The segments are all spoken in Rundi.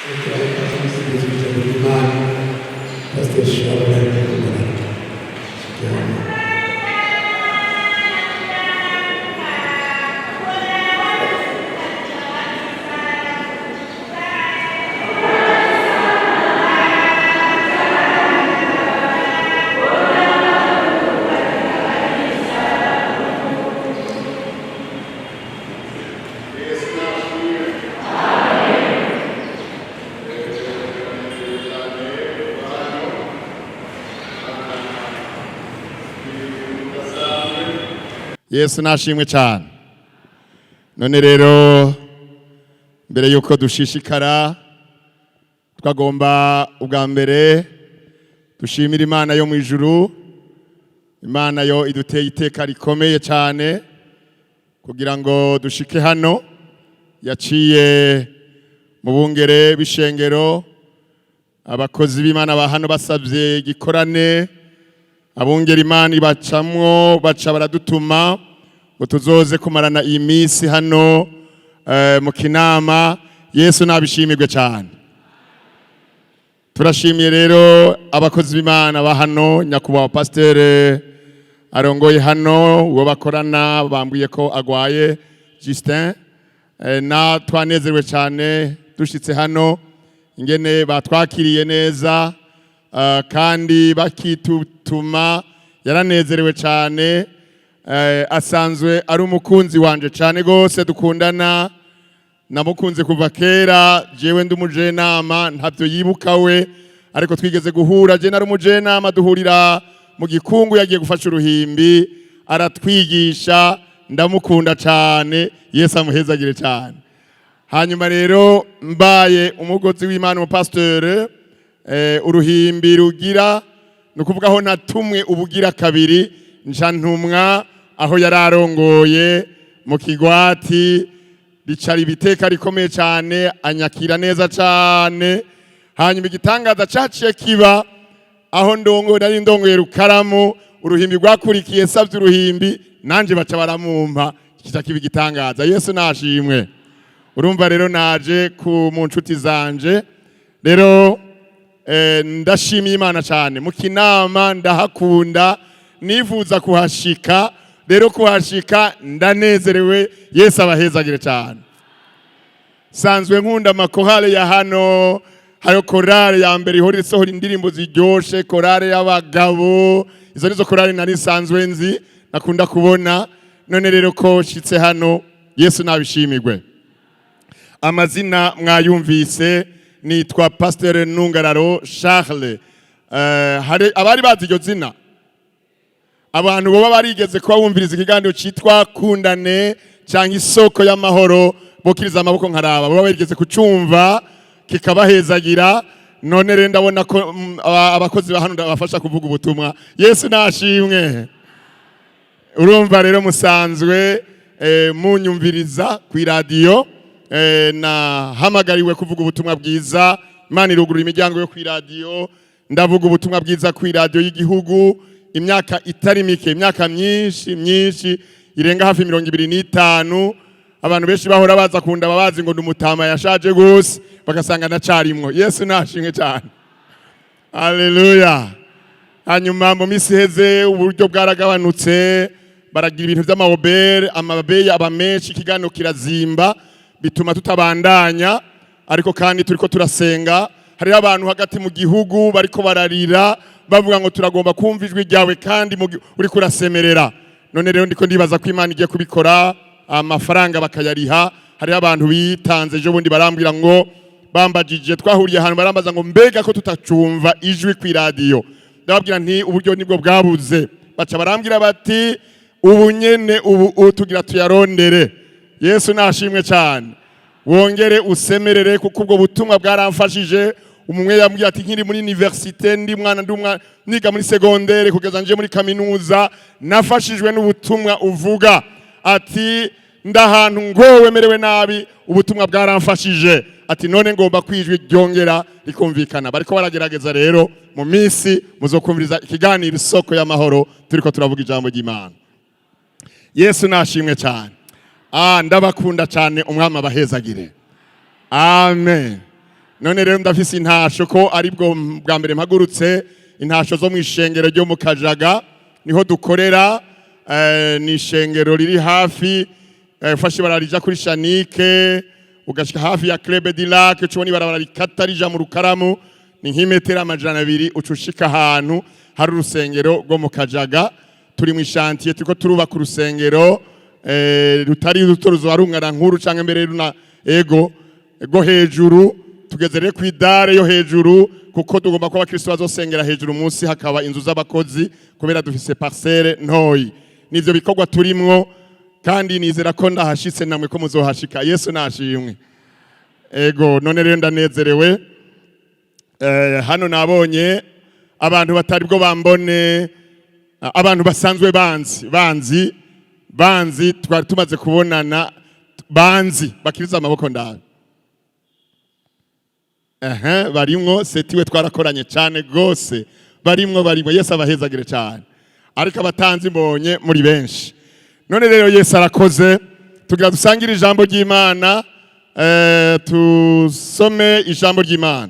Turamusigiza ijambo ry'Imana, Pastor Charles Nungararo. Yesu nashimwe cyane. None rero, mbere yuko dushishikara, twagomba ubwa mbere dushimira Imana yo mu ijuru, Imana yo iduteye iteka rikomeye cyane kugira ngo dushike hano. Yaciye mu bungere b'ishengero, abakozi b'Imana ba hano basabye igikorane, abungera Imana ibacamwo, baca baradutuma ngo tuzoze kumarana iyi minsi hano mu Kinama. Yesu nabishimirwe cyane. Turashimiye rero abakozi b'Imana ba hano, nyakubahwa pasiteri arongoye hano, uwo bakorana bambwiye ko agwaye, Justin. Na twanezerewe cyane dushitse hano ingene batwakiriye neza, kandi bakitutuma yaranezerewe cyane. Asanzwe ari umukunzi wanje cyane gose, dukundana, namukunze kuva kera. Jewe ndi umujenama, ntabyo yibuka we, ariko twigeze guhura, je nari umujenama, duhurira mu gikungu yagiye gufasha uruhimbi, aratwigisha, ndamukunda cyane. Yesu amuhezagire cyane. Hanyuma rero mbaye umugozi w'Imana, umupasiteri, uruhimbi rugira ni ukuvuga aho natumwe ubugira kabiri, nca ntumwa aho yari arongoye mu Kigwati, ricara ibiteka rikomeye cyane, anyakira neza cyane. Hanyuma igitangaza caciye kiba, aho ndongo nari ndongoye Rukaramu, uruhimbi rwakurikiye savye uruhimbi, nanje baca baramumpa, kica kiba igitangaza. Yesu nashimwe. Urumva rero naje ku mu nshuti zanje rero. Ndashimiye Imana cyane. Mu Kinama ndahakunda, nifuza kuhashika, rero kuhashika ndanezerewe. Yesu abahezagire cyane. Sanzwe nkunda amakorale ya hano. Hariho korale ya mbere ihora isohora indirimbo ziryoshe, korale y'abagabo. Izo nizo korale nari nsanzwe nzi, nakunda kubona. None rero ko nshitse hano, Yesu nabishimirwe. Amazina mwayumvise, nitwa Pasteur Nungararo Charles. Hari abari bazi iryo zina? Abantu boba barigeze kuba bumviriza ikiganiro cyitwa Kundane cyangwa Isoko y'Amahoro, bokiriza amaboko nkaraba boba barigeze kucumva kikabahezagira. None rero ndabona ko abakozi ba hano ndabafasha kuvuga ubutumwa. Yesu nashimwe. Urumva rero musanzwe munyumviriza ku iradiyo. Nahamagariwe kuvuga ubutumwa bwiza, Imana irugurura imiryango yo ku iradiyo, ndavuga ubutumwa bwiza ku iradiyo y'igihugu imyaka itari mike, imyaka myinshi myinshi irenga hafi 25. Abantu benshi bahora baza kundaba bazi ngo ndi umutama yashaje gose, bagasanga ndacarimwo. Yesu nashimwe cyane, haleluya. Hanyuma mu minsi iheze uburyo bwaragabanutse, baragira ibintu by'amahobere, amabeyi aba menshi, ikiganiro kirazimba, bituma tutabandanya. Ariko kandi turiko turasenga. Hariho abantu hagati mu gihugu bariko bararira bavuga ngo turagomba kumva ijwi ryawe kandi uriko urasemerera. None rero ndiko ndibaza ko Imana igiye kubikora, amafaranga bakayariha. Hariho abantu bitanze ejo bundi barambwira ngo bambajije, twahuriye ahantu barambaza ngo mbega ko tutacumva ijwi ku iradiyo? Ndababwira nti uburyo nibwo bwabuze. Baca barambwira bati ubu nyene ubu tugira tuyarondere. Yesu nashimwe cyane. Wongere usemerere, kuko ubwo butumwa bwaramfashije. Umwe yambwiye ati nkiri muri université, ndi mwana, ndi umwana niga muri secondaire kugeza nje muri kaminuza, nafashijwe n'ubutumwa uvuga. Ati ndahantu ngo wemerewe nabi, ubutumwa bwaramfashije. Ati none ngomba kwijwi ryongera rikumvikana. Bariko baragerageza rero, mu minsi muzokumviriza ikiganiro Isoko y'Amahoro, turiko turavuga ijambo ry'Imana. Yesu nashimwe cyane. Ndabakunda cyane, Umwami abahezagire. Amen. None rero ndafise intasho, ko ari bwo bwa mbere mpagurutse, intasho zo mu ishengero ryo mu Kajaga, niho dukorera. Ni ishengero riri hafi, ufashe ibarabara rija kuri Shanike, ugashika hafi ya Club du Lac, ucubona ibarabara rikata rija mu Rukaramu, ni nk'imetero 200, uca ushika ahantu hari urusengero rwo mu Kajaga. Turi mu i chantier, turiko turubaka urusengero rutari ruto, ruzoba rungana nkuru canke mbere runa ego rwo hejuru. Tugeze rero kw'i dalle yo hejuru, kuko tugomba ko abakristo bazosengera hejuru, munsi hakaba inzu z'abakozi, kubera dufise parcelle ntoyi. Nivyo bikorwa turimwo, kandi nizera ko ndahashitse namwe ko muzohashika. Yesu nashimwe. Ego, none rero ndanezerewe. Hano nabonye abantu batari bwo bambone, abantu basanzwe banzi, twari tumaze kubonana, banzi bakiriza amaboko ndabe. Ehe, barimwo setiwe, twarakoranye cyane gose, barimwo. Yesu abahezagire cyane. Ariko abatanzi mbonye muri benshi. None rero Yesu arakoze. Tugira dusangire ijambo ry'Imana, tusome ijambo ry'Imana,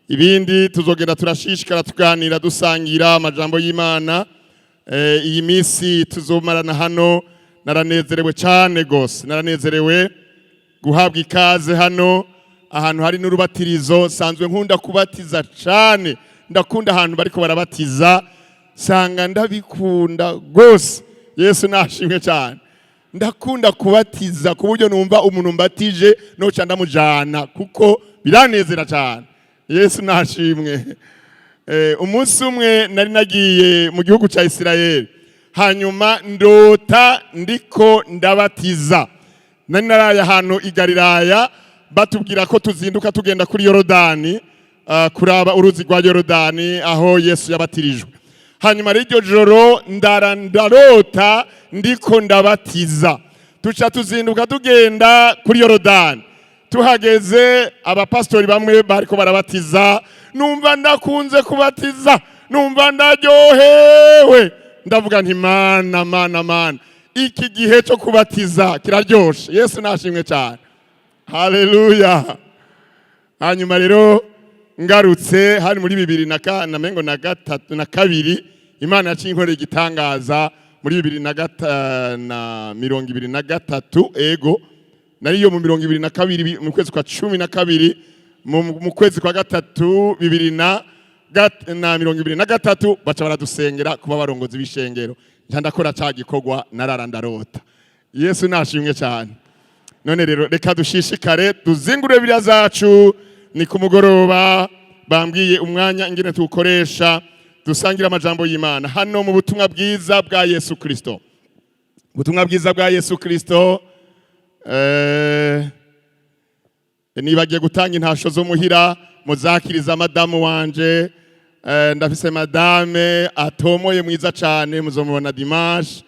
ibindi tuzogenda turashishikara tuganira, dusangira amajambo y'Imana. Iyi minsi tuzomarana hano, naranezerewe cyane gose, naranezerewe guhabwa ikaze hano ahantu hari n'urubatirizo. Sanzwe nkunda kubatiza cyane, ndakunda ahantu bariko barabatiza, sanga ndabikunda gose. Yesu nashimwe cyane. Ndakunda kubatiza ku buryo numva umuntu mbatije noca ndamujana, kuko biranezera cyane. Yesu nashimwe. Umunsi umwe nari nagiye mu gihugu cya Isirayeli, hanyuma ndota ndiko ndabatiza. Nari naraye ahantu i Galilaya, batubwira ko tuzinduka tugenda kuri Yorodani, kuraba uruzi rwa Yorodani aho Yesu yabatirijwe. Hanyuma rero iryo joro ndara ndarota ndiko ndabatiza. Tuca tuzinduka tugenda kuri Yorodani. Tuhageze, abapasitori bamwe bariko barabatiza. Numva ndakunze kubatiza, numva ndaryohewe, ndavuga nti: "Mana, Mana, Mana, iki gihe cyo kubatiza kiraryoshe." Yesu nashimwe cyane, haleluya. Hanyuma rero ngarutse hari muri bibiri na ka na mengo na gatatu na kabiri, Imana yaciye inkorera igitangaza muri bibiri na gata na 2023. Ego, nariyo mu 2022, mu kwezi kwa 12, mu kwezi kwa gatatu bibiri na na 2023, baca baradusengera kuba barongozi b'ishengero. Nca ndakora ca gikorwa narara ndarota. Yesu nashimwe cyane. None rero reka dushishikare duzingure Bibiliya zacu. Ni ku mugoroba, bambwiye umwanya ingene tuwukoresha, dusangira amajambo y'Imana hano mu butumwa bwiza bwa Yesu Kristo. Ubutumwa bwiza bwa Yesu Kristo. Nibagiye gutanga intasho zo muhira, muzakiriza madamu wanje. Ndafise madame atomoye mwiza cane, muzomubona dimanche,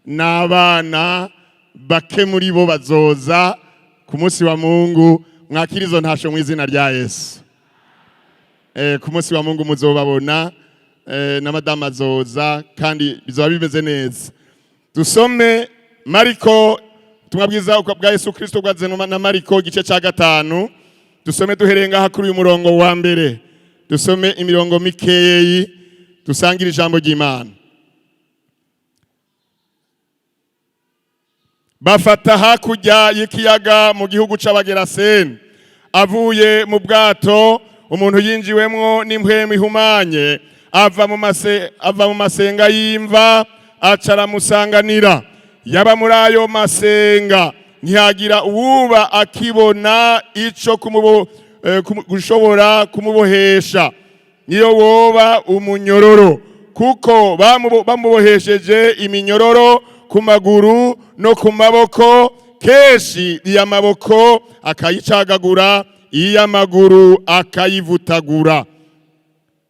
n'abana bake muri bo bazoza ku munsi wa Mungu. Mwakira izo ntasho mu izina rya Yesu. Ku munsi wa Mungu muzobabona, na madamu azoza, kandi bizoba bimeze neza. Dusome Mariko, ubutumwa bwiza bwa Yesu Kristo bwazanwa na Mariko, igice cya gatanu. Dusome duhereye ngaha kuri uyu murongo wa mbere, dusome imirongo mikeyi, dusangire ijambo ry'Imana. Bafata hakurya y'ikiyaga mu gihugu c'Abageraseni. Avuye mu bwato, umuntu yinjiwemwo n'impwemu ihumanye ava mu masenga y'imva aca aramusanganira. Yaba muri ayo masenga, ntihagira uwuba akibona ico gushobora kumubohesha, niyo woba umunyororo, kuko bamubohesheje iminyororo ku maguru no ku maboko, kenshi iy'amaboko akayicagagura, iy'amaguru akayivutagura.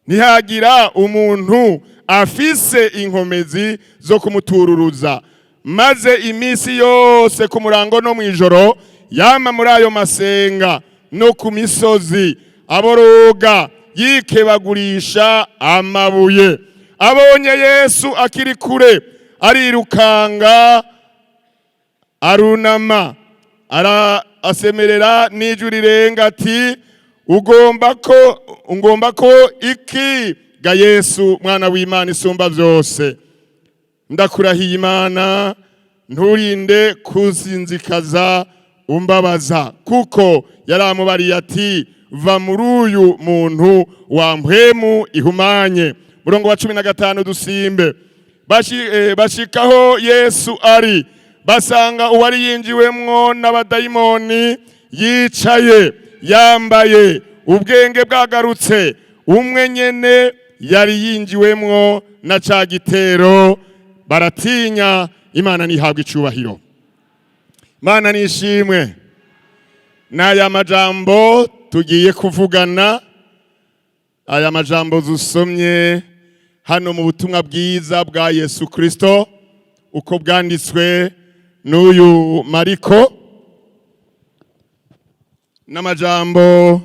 Ntihagira umuntu afise inkomezi zo kumutururuza. Maze iminsi yose ku murango no mw'ijoro yama muri ayo masenga no ku misozi, aboroga, yikebagurisha amabuye. Abonye Yesu akiri kure, arirukanga, arunama, asemerera n'ijwi rirenga ati: Ugomba ko ungomba ko iki ga Yesu, mwana w'Imana isumba byose? Ndakurahiye Imana, nturinde kuzinzikaza umbabaza. Kuko yaramubariye ati: "Va muri uyu muntu wa mpwemu ihumanye." Murongo wa 15, dusimbe. Bashikaho Yesu ari, basanga uwari yinjiwemwo n'abadayimoni yicaye, yambaye, ubwenge bwagarutse, umwe nyene yari yinjiwemwo na ca gitero, baratinya. Imana nihabwa icubahiro, Imana nishimwe. N'aya majambo tugiye kuvugana, aya majambo dusomye hano mu butumwa bwiza bwa Yesu Kristo uko bwanditswe n'uyu Mariko, n'amajambo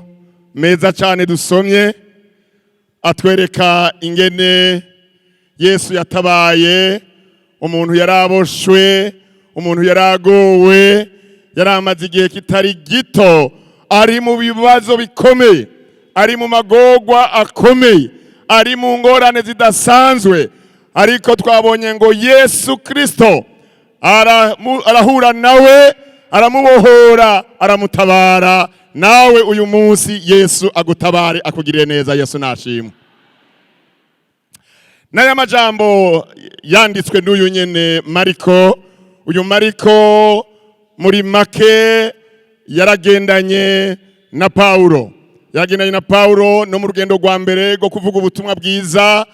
meza cyane dusomye atwereka ingene Yesu yatabaye umuntu yaraboshwe, umuntu yaragowe, yari amaze igihe kitari gito ari mu bibazo bikomeye, ari mu magorwa akomeye, ari mu ngorane zidasanzwe. Ariko twabonye ngo Yesu Kristo arahura nawe, aramubohora, aramutabara. Nawe uyu munsi Yesu agutabare, akugirire neza. Yesu nashimwe. N'aya majambo yanditswe n'uyu nyene Mariko. Uyu Mariko muri make yaragendanye na Paulo, yaragendanye na Paulo no mu rugendo rwa mbere rwo kuvuga ubutumwa bwiza.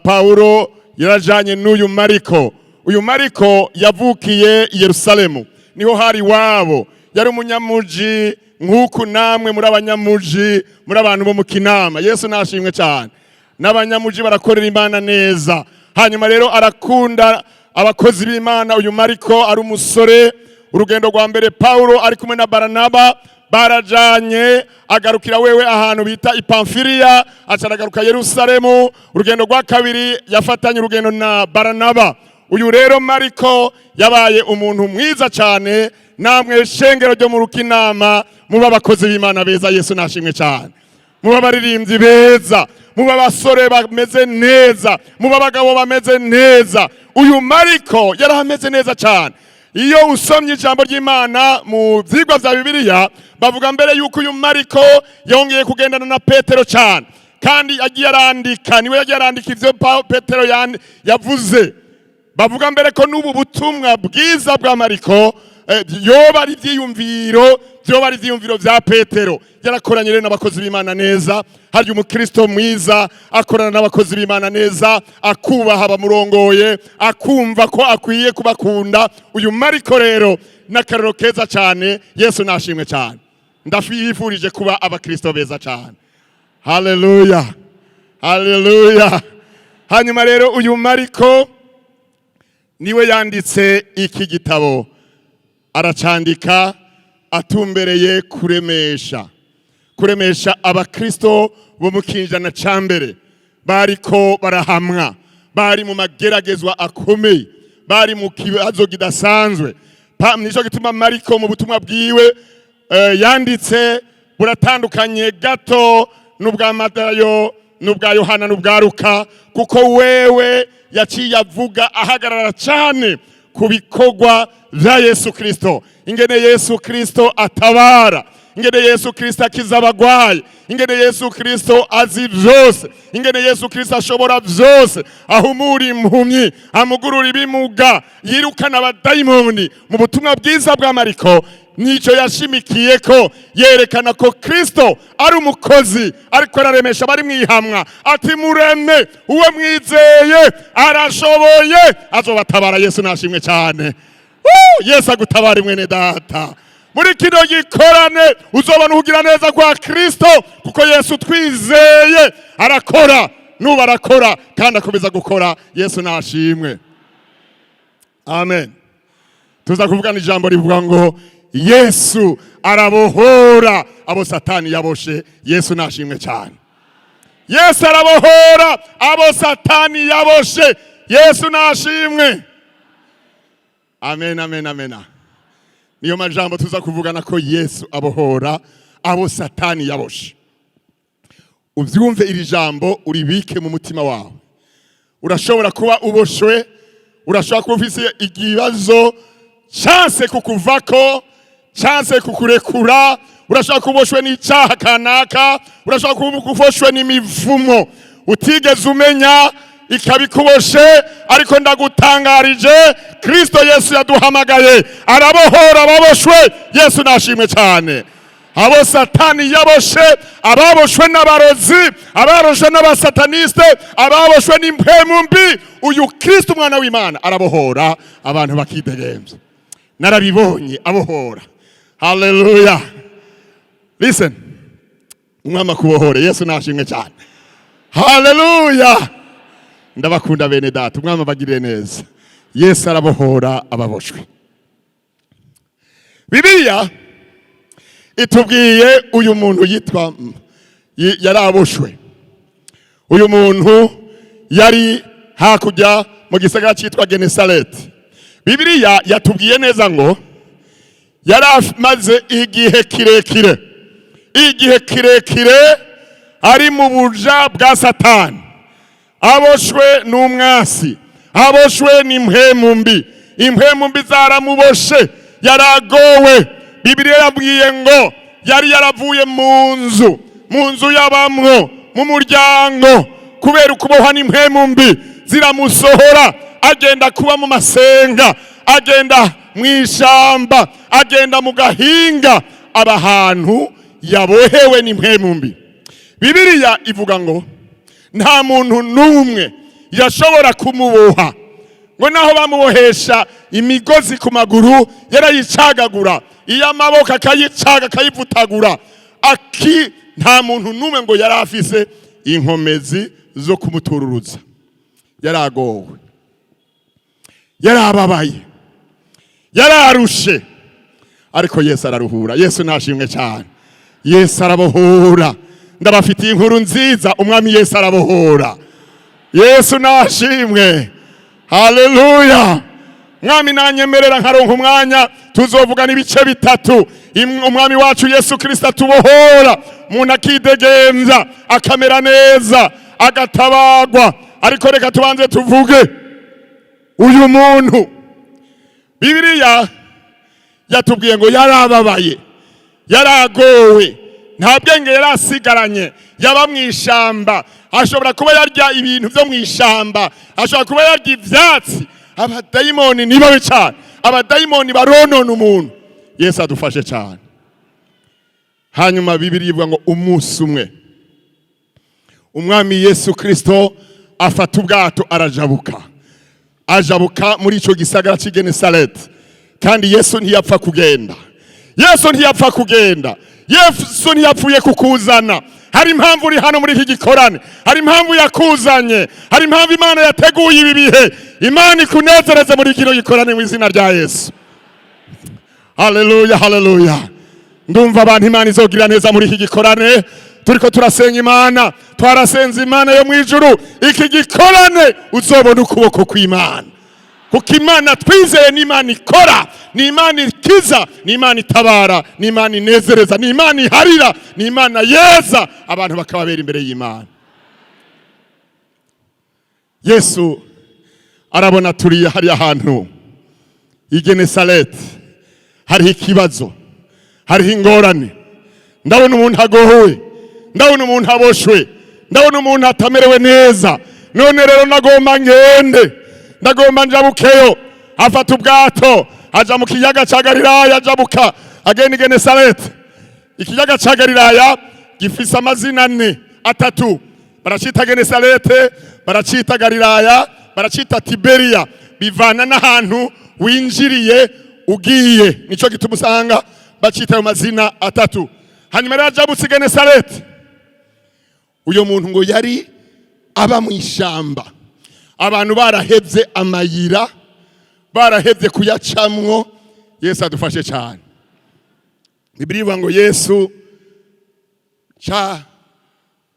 Paulo yarajanye n'uyu Mariko. Uyu Mariko yavukiye i Yerusalemu, niho hari iwabo, yari umunyamuji nk'uku namwe muri abanyamuji, muri abantu bo mu Kinama. Yesu nashimwe cyane. N'abanyamuji barakorera Imana neza. Hanyuma rero arakunda abakozi b'Imana. Uyu Mariko ari umusore, urugendo rwa mbere Paulo ari kumwe na Baranaba barajanye, agarukira wewe ahantu bita Ipamfiriya, aca aragaruka Yerusalemu. Urugendo rwa kabiri yafatanye urugendo na Baranaba. Uyu rero Mariko yabaye umuntu mwiza cyane. Namwe shengero ryo mu Rukinama, muba abakozi b'Imana beza. Yesu nashimwe cyane. Muba abaririmbyi beza, muba abasore bameze neza, muba abagabo bameze neza. Uyu Mariko yari ameze neza cyane. Iyo usomye ijambo ry'Imana mu byigwa bya Bibiliya, bavuga mbere yuko uyu Mariko yongeye kugendana na Petero cyane, kandi yagiye arandika, niwe yagiye arandika ibyo Petero yavuze. Bavuga mbere ko n'ubu butumwa bwiza bwa Mariko yoba ari ibyiyumviro, byoba ari ibyiyumviro bya Petero. Yarakoranye rero n'abakozi b'Imana neza. Harya umukristo mwiza akorana n'abakozi b'Imana neza, akubaha abamurongoye, akumva ko akwiye kubakunda. Uyu Mariko rero n'akarero keza cyane. Yesu nashimwe cyane. Ndafifurije kuba abakristo beza cyane. Haleluya, haleluya. Hanyuma rero uyu Mariko niwe yanditse iki gitabo, aracandika atumbereye kuremesha abakristo bo mu kinjana ca mbere bariko barahamwa, bari mu mageragezwa akomeye, bari mu kibazo kidasanzwe. Nico gituma Mariko mu butumwa bwiwe yanditse buratandukanye gato n'ubwa Matayo, n'ubwa Yohana, n'ubwa Luka, kuko wewe yaciye avuga, ahagarara cyane ku bikorwa bya Yesu Kristo, ingene Yesu Kristo atabara, ingene Yesu Kristo akiza abagwayi, ingene Yesu Kristo azi byose, ingene Yesu Kristo ashobora byose, ahumura impumyi, amugurura ibimuga, yirukana abadayimoni. Mu butumwa bwiza bwa Mariko nicyo yashimikiye ko yerekana ko Kristo ari umukozi, ariko araremesha abari mwihamwa, ati: "Mureme, uwo mwizeye arashoboye, azobatabara." Yesu nashimwe cyane. Woo! Yesu agutabare, mwene data. Muri kino gikorane uzobona uhugira neza kwa Kristo, kuko Yesu twizeye arakora, nubu arakora kandi akomeza gukora. Yesu nashimwe, amen. Tuza kuvugana ijambo rivuga ngo Yesu arabohora abo Satani yaboshe. Yesu nashimwe cyane. Yesu arabohora abo Satani yaboshe. Yesu nashimwe, amen, amen, amen. Niyo majambo tuza kuvugana, ko Yesu abohora abo Satani yaboshe. Uvyumve iri jambo, uribike mu mutima wawe. Urashobora kuba uboshwe, urashobora kuba ufise ikibazo canse kukuvako, canse kukurekura. Urashobora kuba uboshwe n'icyaha kanaka, urashobora kuba uboshwe n'imivumo utigeze umenya ikabikuboshe. Ariko ndagutangarije, Kristo Yesu yaduhamagaye, arabohora ababoshwe. Yesu nashimwe cyane. Abo Satani yaboshe, ababoshwe n'abarozi, ababoshwe n'abasataniste, ababoshwe n'impwemu mbi, uyu Kristo umwana w'Imana arabohora abantu bakidegembya. Narabibonye abohora. Haleluya! Listen, Umwami akubohore. Yesu nashimwe cyane. Haleluya! Ndabakunda bene data, Umwami abagirire neza. Yesu arabohora ababoshwe. Bibiliya itubwiye uyu muntu yitwa yari aboshwe. Uyu muntu yari hakurya mu gisagara cyitwa Genesareti. Bibiliya yatubwiye neza ngo yari amaze igihe kirekire, igihe kirekire ari mu buja bwa Satani, aboshwe n'umwasi, aboshwe n'impwemu mbi. Impwemu mbi zaramuboshe, yaragowe. Bibiliya yabwiye ngo yari yaravuye mu nzu yabamwo, mu muryango, kubera ukubohwa n'impwemu mbi. Ziramusohora, agenda kuba mu masenga, agenda mu ishamba, agenda mu gahinga, aba ahantu yabohewe n'impwemu mbi. Bibiliya ivuga ngo nta muntu n'umwe yashobora kumuboha, ngo naho bamubohesha imigozi ku maguru yarayicagagura, iyo amaboko akayicaga, akayivutagura aki. Nta muntu n'umwe ngo yari afise inkomezi zo kumutururuza. Yaragowe, yarababaye, yararushe, ariko Yesu araruhura. Yesu nashimwe cyane. Yesu arabohora. Ndabafitiye inkuru nziza, Umwami Yesu arabohora. Yesu nashimwe. Haleluya! Mwami nanyemerera nkaronka umwanya, tuzovuga n'ibice bitatu. Umwami wacu Yesu Kristo atubohora, umuntu akidegemvya, akamera neza, agatabagwa. Ariko reka tubanze tuvuge uyu muntu. Bibiliya yatubwiye ngo yarababaye, yaragowe, nta bwenge yari asigaranye. Yaba mu ishamba, ashobora kuba yarya ibintu byo mu ishamba, ashobora kuba yarya ivyatsi. Abadayimoni ni babi cyane, abadayimoni baronona umuntu. Yesu adufashe cyane. Hanyuma Bibiliya ivuga ngo umunsi umwe Umwami Yesu Kristo afata ubwato, arajabuka, ajabuka muri icyo gisagara cy'i Genesareti. Kandi Yesu ntiyapfa kugenda, Yesu ntiyapfa kugenda, Yesu ntiyapfuye kukuzana. Hari impamvu uri hano muri iki gikorane, hari impamvu yakuzanye, hari impamvu Imana yateguye ibi bihe. Imana ikunezereze muri kino gikorane mu izina rya Yesu. Haleluya, haleluya! Ndumva abantu Imana izogira neza muri iki gikorane. Turiko turasenga Imana, twarasenze Imana yo mu ijuru. Iki gikorane uzobona ukuboko kw'Imana, kuko Imana twizeye ni Imana ikora, ni Imana ikiza, ni Imana itabara, ni Imana inezereza, ni Imana iharira, ni Imana yeza abantu bakababera imbere y'Imana. Yesu arabona turiya hariya hantu i Genesareti hariho ikibazo, hariho ingorane. Ndabona umuntu agowe, ndabona umuntu aboshwe, ndabona umuntu atamerewe neza. None rero nagomba ngende, ndagomba njabukeyo. Afata ubwato, aja mu kiyaga ca Galilaya, ajabuka agenda i Genesareti. Ikiyaga ca Galilaya gifise amazina ane, atatu. Baracita Genesarete, baracita Galilaya, baracita Tiberiya, bivana n'ahantu winjiriye ugiye. Nico gituma usanga bacita ayo mazina atatu. Hanyuma rero ajabutse i Genesareti, uyo muntu ngo yari aba mu ishamba. Abantu barahevye amayira, barahevye kuyacamwo. Yesu adufashe cyane. Bibiliya ivuga ngo Yesu ca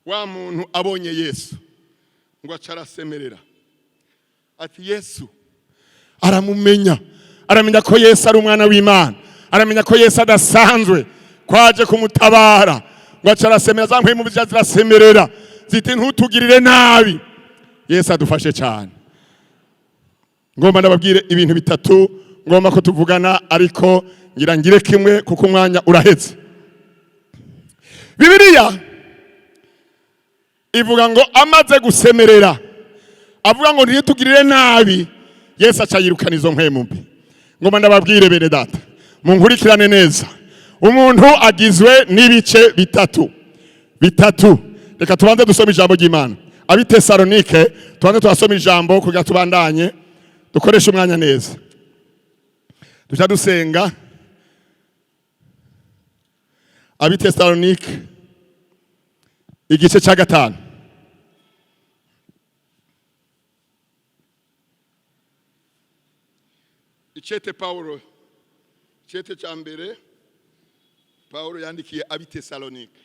wa muntu abonye Yesu, ngo aca arasemerera ati: "Yesu!" Aramumenya, aramenya ko Yesu ari umwana w'Imana, aramenya ko Yesu adasanzwe, kwaje kumutabara. Ngo aca arasemera, za mpwemu zirasemerera ziti: "Ntutugirire nabi." Yesu adufashe cyane. Ngomba ndababwire ibintu bitatu ngomba ko tuvugana, ariko ngira ngire kimwe kuko umwanya urahetse. Bibiliya ivuga ngo amaze gusemerera avuga ngo ntitugirire nabi, Yesu aca yirukana izo mpwemu mbi. Ngomba ndababwire, bene data, munkurikirane neza. Umuntu agizwe n'ibice bitatu bitatu. Reka tubanze dusome ijambo ry'Imana, Ab'i Tesalonike. Tubanze tuhasome ijambo kugira tubandanye dukoreshe umwanya neza, duca dusenga. Ab'i Tesalonike igice cya 5. Icete Paulo, icete cya mbere Paulo yandikiye ab'i Tesalonike,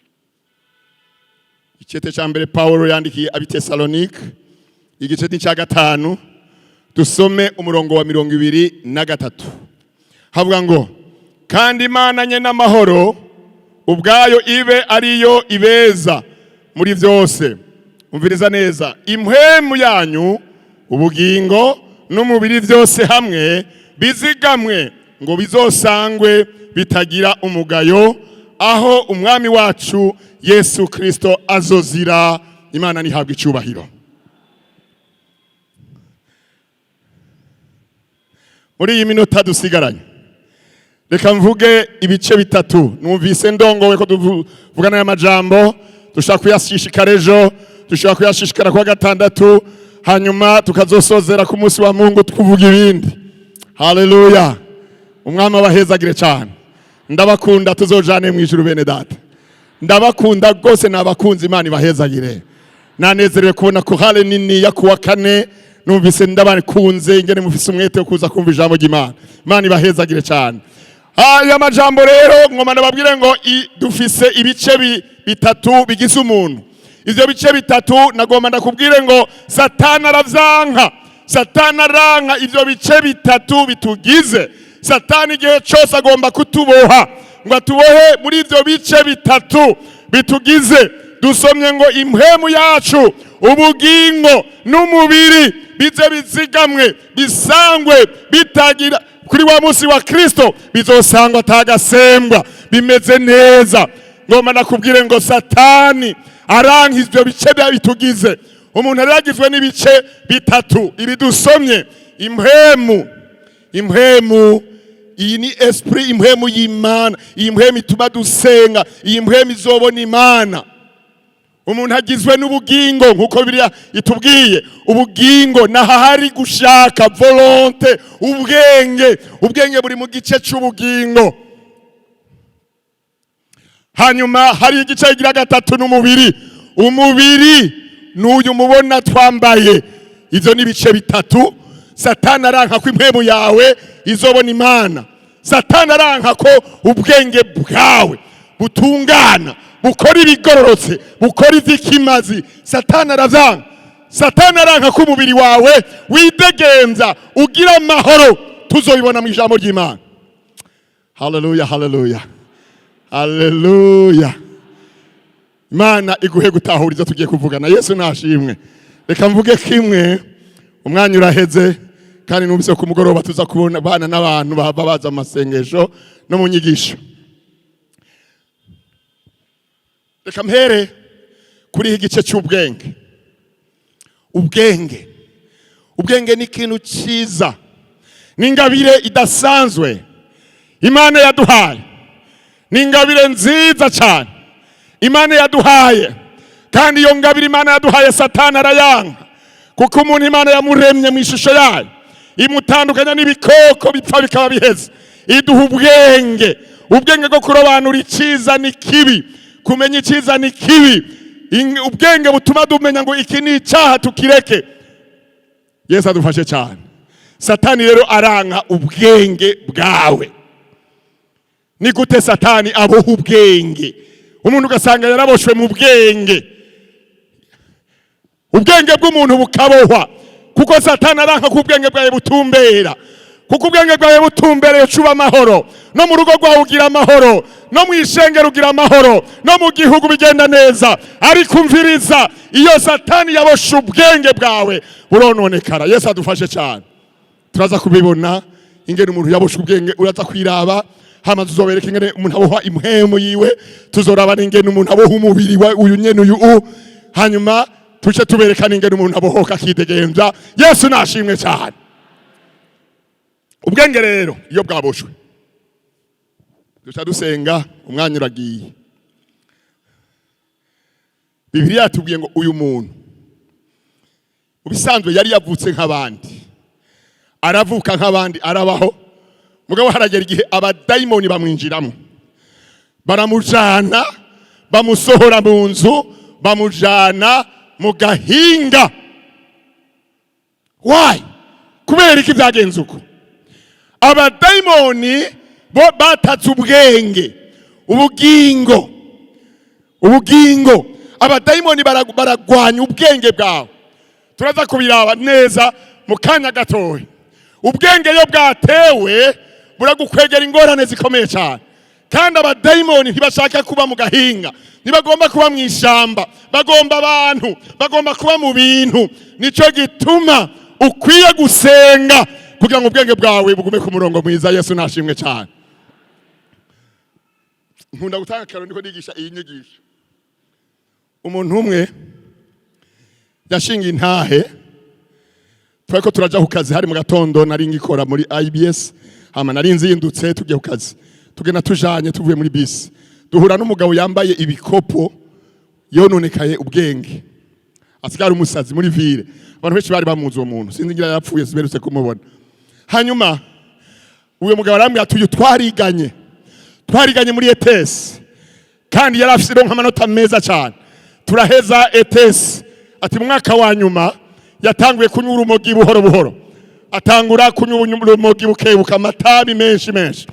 icete cya mbere Paulo yandikiye ab'i Tesalonike, igice cya 5, dusome umurongo wa 23. Havuga ngo: "Kandi Imana nye n'amahoro ubwayo ibe ariyo ibeza muri byose." Umviriza neza: "Impwemu yanyu, ubugingo n'umubiri byose hamwe bizigamwe ngo bizosangwe bitagira umugayo aho Umwami wacu Yesu Kristo azozira." Imana nihabwa icyubahiro. Muri iyi minota dusigaranye, reka mvuge ibice bitatu. Numvise ndongowe ko tuvugana aya majambo. Dushobora kuyashishikara ejo, dushobora kuyashishikara kuwa gatandatu, hanyuma tukazosozera ku munsi wa Mungu tukuvuga ibindi. Haleluya! Umwami abahezagire cyane. Ndabakunda, tuzojane mu ijuru. Bene data, ndabakunda rwose, nabakunze. Imana ibahezagire. Nanezerewe kubona chorale nini ya kuwa kane. Numvise ndabakunze ingene mufise umwete wo kuza kumva ijambo ry'Imana. Imana ibahezagire cyane. Aya majambo rero ngoma ndababwire ngo dufise ibice bitatu bigize umuntu. Ivyo bice bitatu nagomba ndakubwire ngo Satani aravyanka. Satani aranka ivyo bice bitatu bitugize. Satani igihe cyose agomba kutuboha, ngo atubohe muri ivyo bice bitatu bitugize. Dusomye ngo impwemu yacu, ubugingo n'umubiri bize bizigamwe, bisangwe bitagira kuri wa munsi wa Kristo, bizosangwa atagasembwa, bimeze neza. Ngomba nakubwire ngo Satani aranka ivyo bice bitugize. Umuntu aragizwe n'ibice bitatu ibi dusomye: impwemu. Impwemu iyi ni esprit, impwemu y'Imana. Iyi mpwemu ituma dusenga, iyi mpwemu izobona Imana. Umuntu agizwe n'ubugingo, nk'uko Bibiliya itubwiye. Ubugingo nahahari gushaka, volonté, ubwenge. Ubwenge buri mu gice c'ubugingo. Hanyuma hari igice kigira gatatu, n'umubiri. Umubiri n'uyu mubona twambaye. Ivyo ni ibice bitatu. Satani aranka ko impwemu yawe izobona Imana. Satani aranka ko ubwenge bwawe butungana, bukora ibigororotse, bukora ivy'ikimazi. Satani aravyanga. Satani aranka ko umubiri wawe widegemvya, ugira amahoro. Tuzobibona mu ijambo ry'Imana. Haleluya, haleluya, haleluya! Imana iguhe gutahura ibyo tugiye kuvugana. Yesu nashimwe. Reka mvuge kimwe, umwanya uraheze, kandi numvise ku mugoroba tuza kubona bana n'abantu bava baza mu masengesho no mu nyigisho. Reka mpere kuri iki gice cy'ubwenge. Ubwenge, ubwenge ni ikintu cyiza, ni ingabire idasanzwe Imana yaduhaye, ni ingabire nziza cyane Imana yaduhaye. Kandi iyo ngabire Imana yaduhaye, Satani arayanga, kuko umuntu Imana yamuremye mu ishusho yayo, imutandukanya n'ibikoko bipfa bikaba biheze, iduha ubwenge, ubwenge bwo kurobanura icyiza n'ikibi, kumenya icyiza n'ikibi, ubwenge butuma tumenya ngo iki ni icyaha, tukireke. Yesu adufashe cyane. Satani rero aranka ubwenge bwawe. Ni gute Satani aboha ubwenge? Umuntu ugasanga yaraboshwe mu bwenge, ubwenge bw'umuntu bukabohwa, kuko Satani aranka ko ubwenge bwawe butumbera. Kuko ubwenge bwawe butumbereye, ucuba amahoro, no mu rugo rwawe ugira amahoro, no mu ishengero ugira amahoro, no mu gihugu bigenda neza. Ariko umviriza, iyo Satani yaboshe ubwenge bwawe, burononekara. Yesu adufashe cyane. Turaza kubibona ingene umuntu yaboshe ubwenge, uraza kwiraba. Hama tuzobereka ingene umuntu aboha impwemu yiwe, tuzoraba n'ingene umuntu aboha umubiri wa uyu nyene uyu u hanyuma tuce tubereka n'ingene umuntu abohoka akidegemvya. Yesu nashimwe cyane. Ubwenge rero iyo bwaboshwe, duca dusenga, umwanya uragiye. Bibiliya yatubwiye ngo uyu muntu mu bisanzwe yari yavutse nk'abandi, aravuka nk'abandi, arabaho. Mugabo haragera igihe abadayimoni bamwinjiramo, baramujana, bamusohora mu nzu, bamujana mu gahinga. Why? Kubera iki byagenze uko? Abadayimoni bo batatse ubwenge, ubugingo, ubugingo. Abadayimoni baragwanya ubwenge bwawe. Turaza kubiraba neza mu kanya gatoya. Ubwenge iyo bwatewe buragukwegera ingorane zikomeye cyane. Kandi abadayimoni ntibashaka kuba mu gahinga, ntibagomba kuba mu ishyamba, bagomba abantu, bagomba kuba mu bintu. Nicyo gituma ukwiye gusenga kugira ngo ubwenge bwawe bugume ku murongo mwiza. Yesu nashimwe cyane. Nkunda gutanga akarorero ndiko nigisha iyi nyigisho. Umuntu umwe yashinga intahe. Twariko turaja ku kazi, hari mu gatondo, nari ngikora muri IBS. Hama nari nzindutse, tugiye ku kazi, tugenda tujanye, tuvuye muri bisi, duhura n'umugabo yambaye ibikopo, yononekaye ubwenge, asigara umusazi muri ville. Abantu benshi bari bamuzi uwo muntu, sinzi ngira yapfuye, siberutse kumubona. Hanyuma uyo mugabo arambwira ati: "Uyu twariganye, twariganye muri ETS, kandi yari afise amanota meza cyane. Turaheza ETS." Ati: "Mu mwaka wa nyuma yatanguye kunywa urumogi buhoro buhoro, atangura kunywa urumogi bukebuka, amatabi menshi menshi.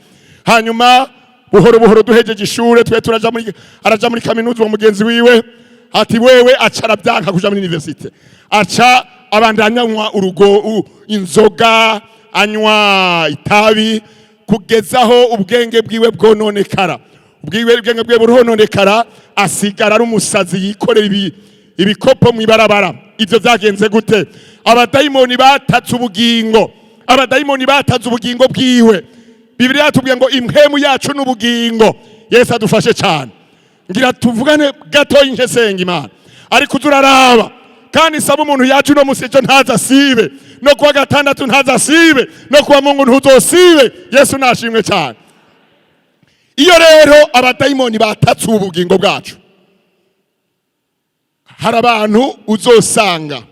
Hanyuma buhoro buhoro duhejeje ishure, twe turaja muri, araja muri kaminuza uwo mugenzi wiwe." Ati: "Wewe aca arabyanka kuja muri université, aca abandanya anywa urugo inzoga, anywa itabi, kugezaho ubwenge bwiwe bwononekara, ubwenge bwiwe burononekara, asigara ari umusazi yikorera ibikopo mw'ibarabara." Ivyo vyagenze gute? Abadayimoni batatse ubugingo, abadayimoni batatse ubugingo bwiwe. Bibiliya yatubwiye ngo impwemu yacu n'ubugingo. Yesu adufashe cyane. Ngira tuvugane gatoya nsenga Imana, ariko uza uraraba. Kandi saba umuntu yaje uno musi, ejo ntaza asibe, no kuwa gatandatu ntaza asibe, no kuwa Mungu ntuzosibe. Yesu nashimwe cyane. Iyo rero abadayimoni batatse ubu bugingo bwacu, hari abantu uzosanga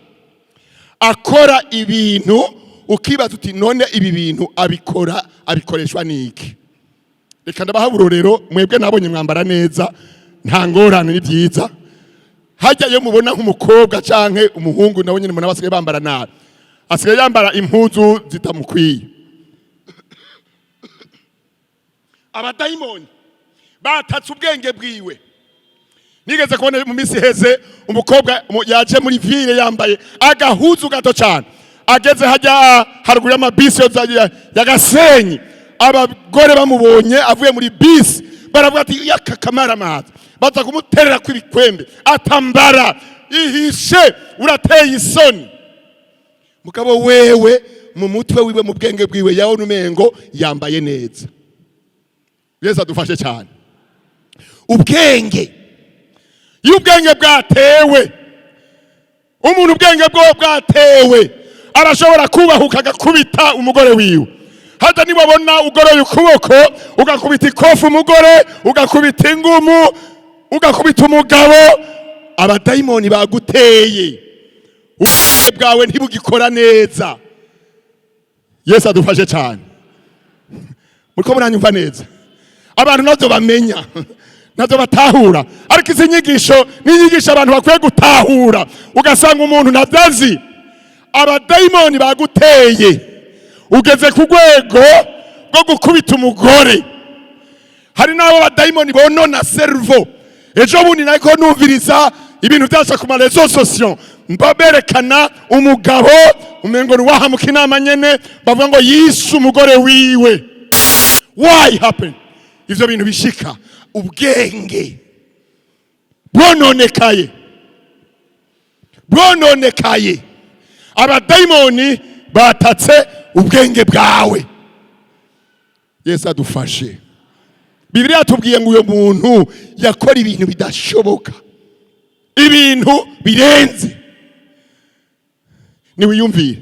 akora ibintu ukibaza uti: "None ibi bintu abikora, abikoreshwa n'iki?" Reka ndabaha uburorero. Mwebwe nabonye mwambara neza, nta ngorane, ni byiza. Hajya iyo mubona nk'umukobwa canke umuhungu, nawe nyine mubona basigaye bambara nabi, asigaye yambara impuzu zitamukwiye. Abadayimoni batatse ubwenge bwiwe. Nigeze kubona mu minsi iheze umukobwa yaje muri ville yambaye agahuzu gato cyane. Ageze hajya haruguru y'amabisi ya Gasenyi, abagore bamubonye avuye muri bisi baravuga ati: "Yaka kamaramaza!" Baza kumuterera kw'ibikwembe, atambara ihishe, urateye isoni. Mugabo wewe mu mutwe wiwe, mu bwenge bwiwe, yabona umengo yambaye neza. Yesu adufashe cyane. Ubwenge, iyo ubwenge bwatewe umuntu, ubwenge bwo bwatewe, arashobora kubahuka agakubita umugore wiwe. Hata niwabona ugoroye ukuboko ugakubita ikofi umugore, ugakubita ingumu, ugakubita umugabo, abadayimoni baguteye, ubwenge bwawe ntibugikora neza. Yesu adufashe cyane. Muriko muranyumva neza? Abantu navyo bamenya, navyo batahura, ariko izi nyigisho ni inyigisho abantu bakwiye gutahura. Ugasanga umuntu navyo. Abadayimoni baguteye, ugeze ku rwego rwo gukubita umugore. Hari n'abo badayimoni bonona cerveau. Ejo bundi nariko numviriza Ibintu byaca ku ma réseaux sociaux, mba berekana umugabo umengo ni wahamuka inama nyene, bavuga ngo yishe umugore wiwe. Why happen ivyo bintu bishika? Ubwenge bwononekaye, bwononekaye. Abadayimoni batatse ubwenge bwawe. Yesu adufashe. Bibiliya yatubwiye ngo uyo muntu yakora ibintu bidashoboka, ibintu birenze. Niwiyumvire,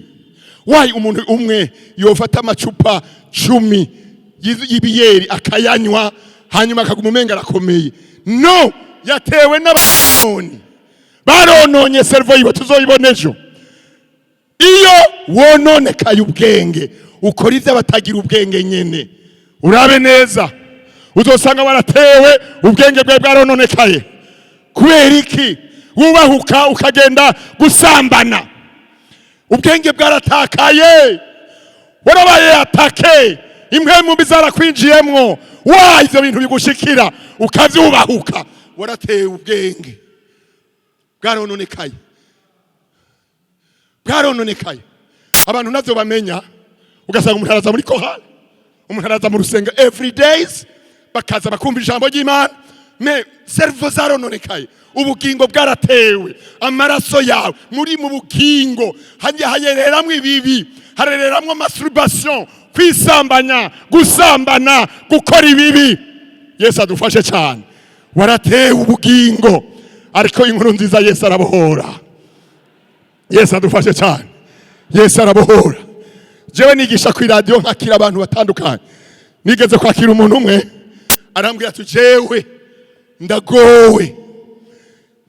wayi umuntu umwe yofata amacupa 10 y'ibiyeri akayanywa, hanyuma akaguma umenga arakomeye? No yatewe n'abadayimoni, barononye cerveau yiwe. Tuzoyibona ejo. Iyo wononekaye ubwenge, ukora ibyo abatagira ubwenge nyene. Urabe neza, uzosanga waratewe, ubwenge bwawe bwarononekaye. Kubera iki wubahuka ukagenda gusambana? Ubwenge bwaratakaye, warabaye attaqué, impwemu mbi zarakwinjiyemwo. Wa ivyo bintu bigushikira ukavyubahuka, waratewe, ubwenge bwarononekaye, bwarononekaye. Abantu navyo bamenya, ugasanga umuntu araza muri chorale, umuntu araza mu rusengo every days, bakaza bakumva ijambo ry'Imana, mais cerveau zarononekaye, ubugingo bwaratewe. Amaraso yawe muri mu bugingo hajya hayereramwo ibibi, harereramwo masturbation, kwisambanya, gusambana, gukora ibibi. Yesu adufashe cyane. Waratewe ubugingo, ariko inkuru nziza, Yesu arabohora. Yesu adufashe cyane. Yesu arabohora. Jewe nigisha ku iradiyo, nkakira abantu batandukanye. Nigeze kwakira umuntu umwe, arambwira ati: "Jewe ndagowe,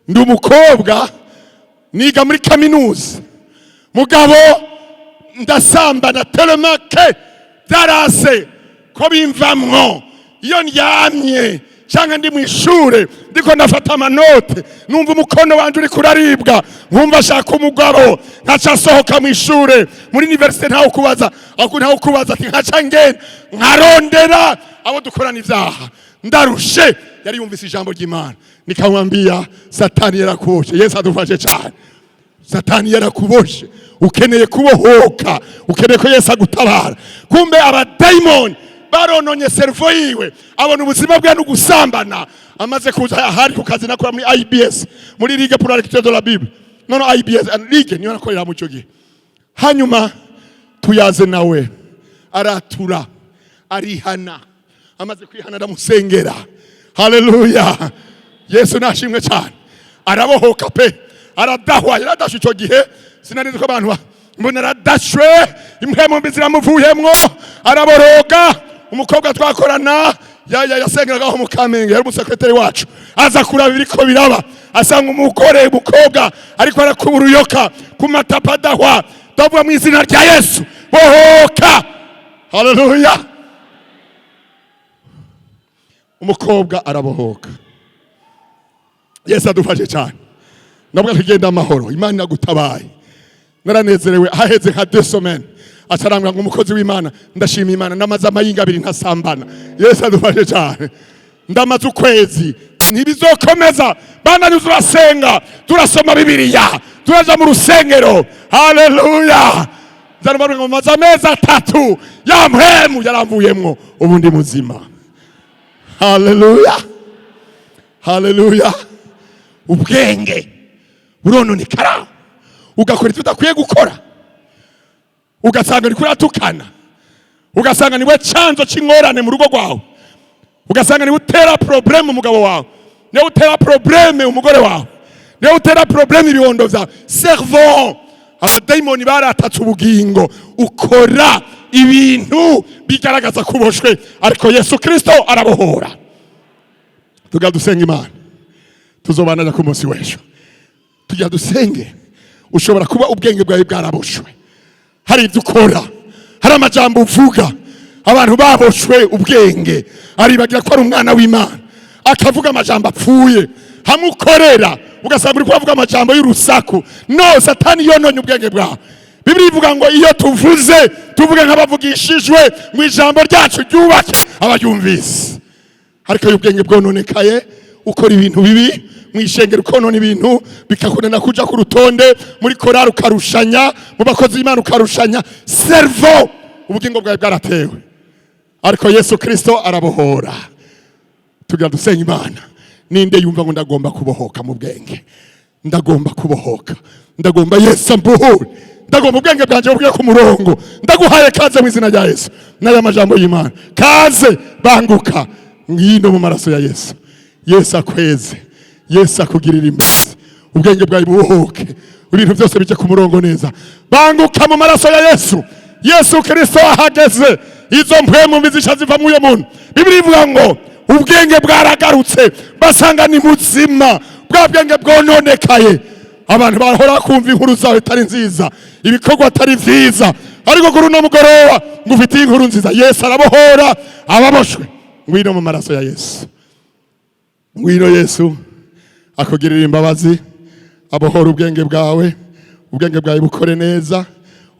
ndi umukobwa, niga muri kaminuza, mugabo ndasambana tellement que byarase ko bimvamwo. Iyo ndyamye cyangwa ndi mu ishure ndiko ndafata ama notes, numva umukono wanje uriko uraribwa, nkumva ashaka umugabo, nkaca nsohoka mu ishure." Muri université ntawe kubaza, ahubwo ntawe kubaza, ati: "Nkaca ngenda nkarondera abo dukorana ibyaha, ndarushe." Yari yumvise ijambo ry'Imana. Nikamwambia: "Satani yarakuboshe." Yesu adufashe cyane. Satani yarakuboshe, ukeneye kubohoka, ukeneye ko Yesu agutabara. Kumbe abadayimoni barononye cerveau yiwe, abona ubuzima bwe no gusambana. Amaze kuza ahari ku kazi, nakora muri IBS, muri Ligue pour la lecture de la Bible, no IBS and Ligue niyo nakorera mu cyo gihe. Hanyuma tuyaze nawe, aratura, arihana. Amaze kwihana, ndamusengera. Haleluya, Yesu nashimwe cyane. Arabohoka pe, aradahwa. Yaradashwe icyo gihe, sinari nzi ko abantu mbona aradashwe, impwemu mbi ziramuvuyemwo, araboroga. Umukobwa twakorana yasengeraga aho mu Kamenge, yari umusekreteri wacu, aza kuraba ibiriko biraba, asanga umugore, umukobwa ariko arakuba uruyoka ku matapa, adahwa. Ndavuga mu izina rya Yesu, bohoka! Haleluya! Umukobwa arabohoka. Yesu adufashe cyane. Ndavuga tugenda amahoro, Imana iragutabaye. Naranezerewe. Haheze nka 2 semaines, acarambwira ngo: "Umukozi w'Imana, ndashima Imana, ndamaze amayinga 2 ntasambana." Yesu adufashe cyane. Ndamaze ukwezi, ntibizokomeza. Bananyuze, urasenga, turasoma Bibiliya, turaja mu rusengero. Haleluya! Nzarumva ngo maze amezi 3, ya mpwemu yaramvuyemwo, ubu ndi muzima. Haleluya, haleluya! Ubwenge burononekara, ugakora ibyo udakwiye gukora, ugasanga uriko uratukana, ugasanga niwe chanzo c'ingorane mu rugo rwawe, ugasanga niwe utera problème umugabo wawe, niwe utera problème umugore wawe, niwe utera problème ibibondo vyawe. Cerveau, abadayimoni baratatse ubugingo, ukora ibintu bigaragaza ko uboshwe, ariko Yesu Kristo arabohora. Tugira dusenga Imana, tuzobanaja ku munsi w'ejo. Tugira dusenge. Ushobora kuba ubwenge bwawe bwaraboshwe, hari ibyo ukora, hari amajambo uvuga. Abantu baboshwe ubwenge, aribagira ko ari umwana w'Imana, akavuga amajambo apfuye. Hamwe ukorera, ugasanga uri kubavuga amajambo y'urusaku. No Satani yononye ubwenge bwawe. Bibiliya ivuga ngo iyo tuvuze, tuvuge nk'abavugishijwe, mu ijambo ryacu ryubake abaryumvise. Ariko iyo ubwenge bwononekaye, ukora ibintu bibi. Mu ishengero ukonona ibintu, bikakunanira kuja ku rutonde, muri korari ukarushanya, mu bakozi b'Imana ukarushanya. Cerveau, ubugingo bwawe bwaratewe, ariko Yesu Kristo arabohora. Tugira dusenga Imana. Ninde yumva ngo ndagomba kubohoka mu bwenge, ndagomba kubohoka, ndagomba Yesu ambohore, ndagomba ubwenge bwanjye bubwiye ku murongo? Ndaguhaye kaze mu izina rya Yesu n'aya majambo y'Imana. Kaze, banguka, ngwino mu maraso ya Yesu. Yesu akweze, Yesu akugirira imbabazi, ubwenge bwawe bubohoke, ibintu byose bijye ku murongo neza. Banguka mu maraso ya Yesu. Yesu Kristo ahageze, izo mpwemu mbi zica ziva muri uyo muntu. Bibiri ivuga ngo ubwenge bwaragarutse, basanga ni muzima. Bwa bwenge bwononekaye, abantu bahora kumva inkuru zawe itari nziza, ibikorwa atari vyiza, ariko kuri uno mugoroba ngo ufitiye inkuru nziza. Yesu arabohora ababoshwe. Ngwino mu maraso ya Yesu, ngwino. Yesu akugirira imbabazi, abohora ubwenge bwawe, ubwenge bwawe bukore neza,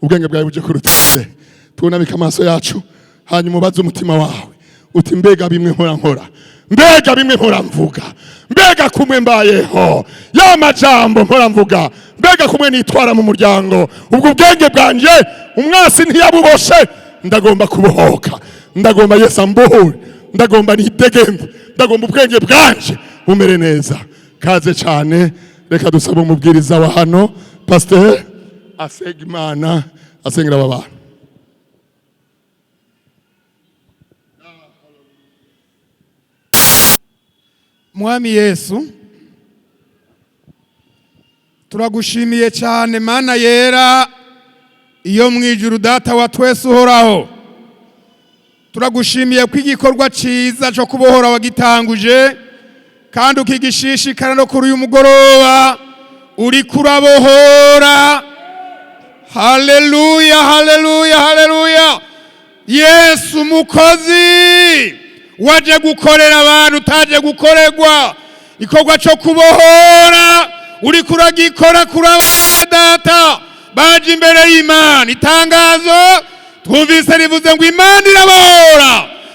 ubwenge bwawe buje ku rutonde. Twunamike amaso yacu, hanyuma ubaze umutima wawe uti: "Mbega bimwe nkora nkora, mbega bimwe nkora mvuga, mbega kumwe mbayeho, ya majambo nkora mvuga, mbega kumwe nitwara mu muryango, ubwo ubwenge bwanjye umwasi ntiyabuboshe? Ndagomba kubohoka, ndagomba Yesu ambohore, ndagomba nidegembe, ndagomba ubwenge bwanje bumere neza." Kaze cyane. Reka dusabe umubwiriza wa hano, pasiteri, asenga Imana, asengera aba bantu. Mwami Yesu, turagushimiye cyane, Mana yera iyo mu ijuru, Data wa twese uhoraho. Turagushimiye ko igikorwa cyiza cyo kubohora wagitanguje kandi ukigishishikara. No kuri uyu mugoroba uri kurabohora. Haleluya, haleluya, haleluya! Yesu umukozi waje gukorera abantu, utaje gukorerwa, igikorwa cyo kubohora uri kuragikora kuri abana data baje imbere y'Imana. Itangazo twumvise rivuze ngo Imana irabohora,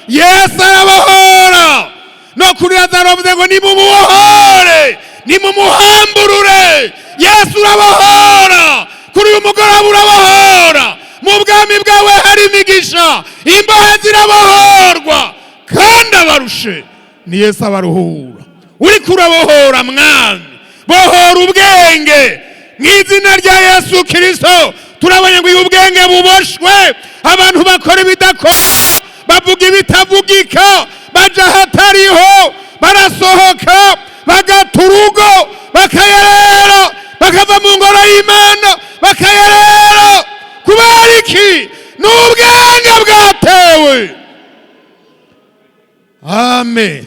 Yesu arabohora. No kuri Lazaro bavuze ngo nimumubohore, nimumuhamburure. Yesu urabohora, kuri uyu mugoroba urabohora. Mu bwami bwawe hari imigisha, imbohe zirabohorwa kandi abarushe ni Yesu abaruhura. Uri kurabohora, Mwami, bohora ubwenge mu izina rya Yesu Kirisito. Turabonye ngo uyu ubwenge buboshwe, abantu bakora ibidakora, bavuga ibitavugika, baja ahatariho, barasohoka bagata urugo, bakayerera, bakava mu ngoro y'Imana bakayerera. Kubera iki? Ni ubwenge bwatewe. Amen,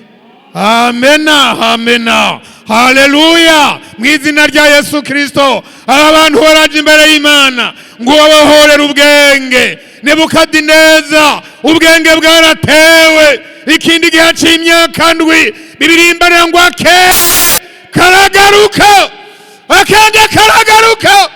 amena, amena, haleluya! Mu izina rya Yesu Kirisito, aba bantu baraje imbere y'Imana ngo babohorere ubwenge. Nebukadineza ubwenge bwaratewe, ikindi gihe c'imyaka 7. Bibirimbanira ngo akenge karagaruka, akenge karagaruka.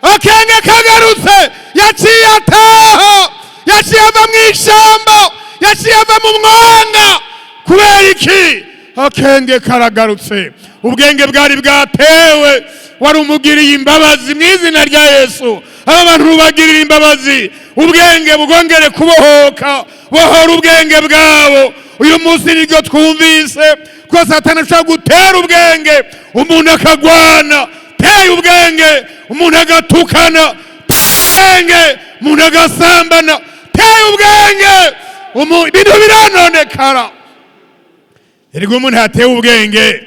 Akenge kagarutse, yaciye ataha, yaciye ava mu ishamba, yaciye ava mu mwanga. Kubera iki? Akenge karagarutse, ubwenge bwari bwatewe, wari umugiriye imbabazi. Mu izina rya Yesu, aba bantu rubagirira imbabazi, ubwenge bwongere kubohoka. Bohora ubwenge bwabo uyu munsi. Niryo twumvise ko Satani ashobora gutera ubwenge umuntu akagwana, teye ubwenge umuntu agatukana, teye ubwenge umuntu agasambana, teye ubwenge ibintu biranonekara. Erega umuntu yatewe ubwenge,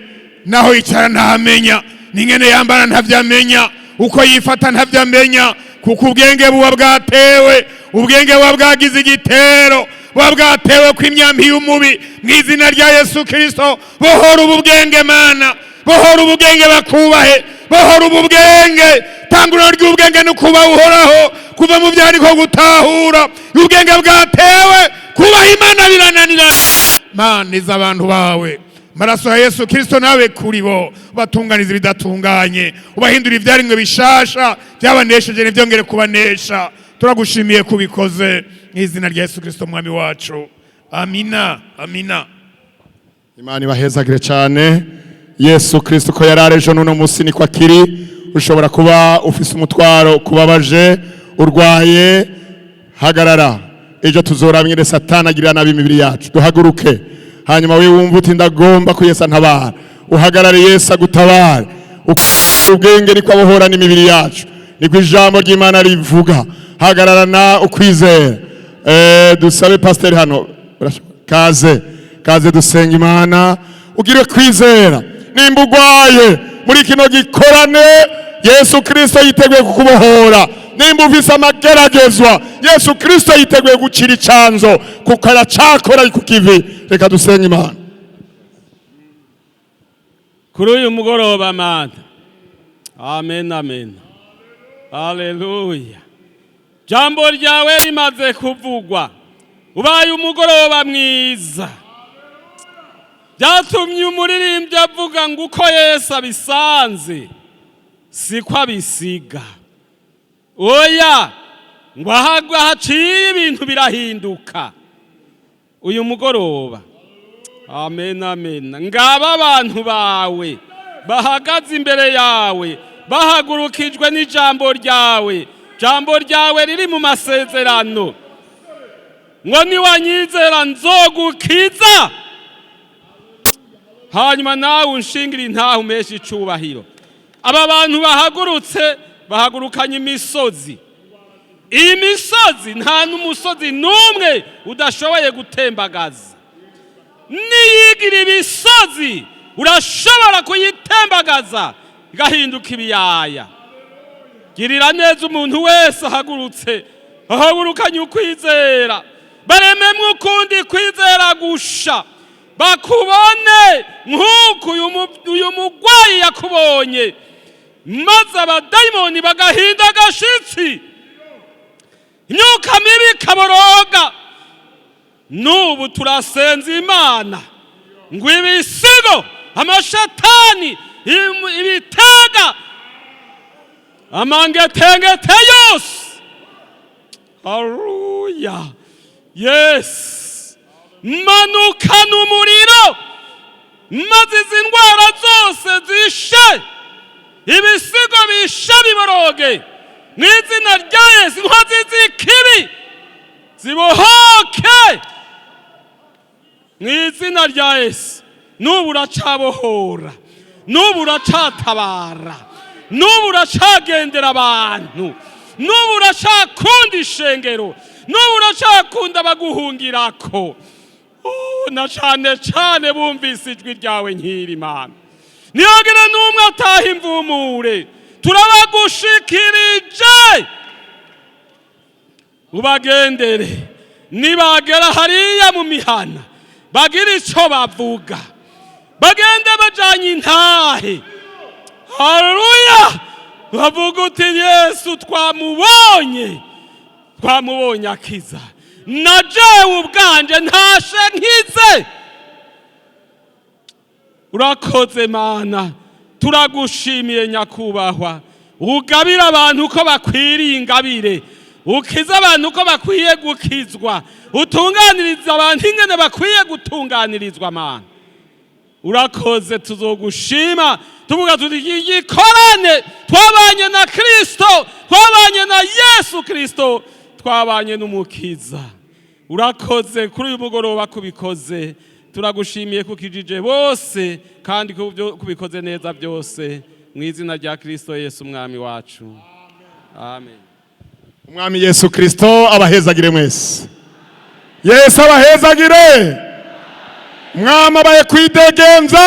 naho yicara ntamenya n'ingene yambara, ntavyamenya uko yifata, ntavyamenya, kuko ubwenge buba bwatewe, ubwenge buba bwagize igitero, buba bwatewe ko imyambi y'umubi. Mu izina rya Yesu Kirisito, bohora ubu bwenge, Mana, bohora ubwenge bakubahe, bohora ubu bwenge. Tanguriro ry'ubwenge ni kuba Uhoraho, kuva mu byandiko gutahura. Ubwenge bwatewe, kubaha Imana birananirana. Mana, iza abantu bawe, maraso ya Yesu Kirisito nawe kuri bo, ubatunganiza ibidatunganye, ubahindura ibyaremwe bishasha, byabanesheje ntibyongere kubanesha. Turagushimiye kubikoze mu izina rya Yesu Kirisito Mwami wacu. Amina, amina. Imana ibahezagire cyane. Yesu Kristo ko yari ari ejo n'uno munsi niko akiri. Ushobora kuba ufise umutwaro kubabaje, urwaye, hagarara. Ejo tuzoraba ingene Satani agirira nabi imibiri yacu. Duhaguruke. Hanyuma we wumva uti: "Ndagomba ko Yesu antabara", uhagarare, Yesu agutabare. Ubwenge niko abohora n'imibiri yacu, niko ijambo ry'Imana rivuga. Hagararana ukwizera. Dusabe pasiteri hano, kaze, kaze dusenga Imana. Ugire kwizera. Nimba urwaye, muri kino gikorane Yesu Kristo yiteguye kukubohora. Nimba ufise amageragezwa, Yesu Kristo yiteguye gucira icanzo, kuko aracakora ku kivi. Reka dusenga Imana. Kuri uyu mugoroba, Mana, amen, amen, haleluya. Jambo ryawe rimaze kuvugwa, ubaye umugoroba mwiza. Byatumye umuririmbyi avuga ngo: "Uko Yesu abisanze siko abisiga." Oya, ngo ahagwa haciye ibintu birahinduka. Uyu mugoroba, amen, amen, ngaba abantu bawe bahagaze imbere yawe, bahagurukijwe n'ijambo ryawe, jambo ryawe riri mu masezerano ngo: "Niwanyizera nzogukiza, hanyuma nawe unshingira intahe umeshe icubahiro." Aba bantu bahagurutse, bahagurukanye imisozi. Iyi misozi, nta n'umusozi n'umwe udashoboye gutembagaza. Niyigira ibisozi, urashobora kuyitembagaza igahinduka ibiyaya. Girira neza umuntu wese ahagurutse, ahagurukanye ukwizera. Barememwe ukundi kwizera gusha, bakubone nk'uko uyu mugwayi yakubonye, maze abadayimoni bagahinda agashitsi, imyuka mibi ikaboroga. N'ubu turasenza Imana ngo ibisigo, amashatani, ibitega, amangetengete yose, haleluya, yes, manukana umuriro, maze izi ndwara zose zishe, ibisigo bishe, biboroge mu izina rya Yesu. Inkozi z'ikibi zibohoke mu izina rya Yesu. N'ubu uracabohora, n'ubu uracatabara, n'ubu uracagendera abantu, n'ubu uracakunda ishengero, n'ubu uracakunda abaguhungirako. Oh, na cane cane bumvise ijwi ryawe nkiri Imana. Ntihagire n'umwe ataha imvumure. Turabagushikirije, ubagendere. Nibagera hariya mu mihana, bagira ico bavuga, bagende bajanye intahe. Haleluya! Bavuga uti: "Yesu twamubonye, twamubonye akiza, na jewe ubwanje ntashe nkize." Urakoze Mana, turagushimiye nyakubahwa. Ugabira abantu uko bakwiriye ingabire, ukize abantu uko bakwiye gukizwa, utunganiriza abantu ingene bakwiye gutunganirizwa. Mana, urakoze. Tuzogushima tuvuga tuti: "Igikorane twabanye na Kristo, twabanye na Yesu Kristo, twabanye n'Umukiza." Urakoze kuri uyu mugoroba kubikoze. Turagushimiye kukijije bose kandi kubikoze neza byose, mu izina rya Kristo Yesu Umwami wacu, amen. Umwami Yesu Kristo abahezagire mwese. Yesu abahezagire. Umwami abaye kwidegenza.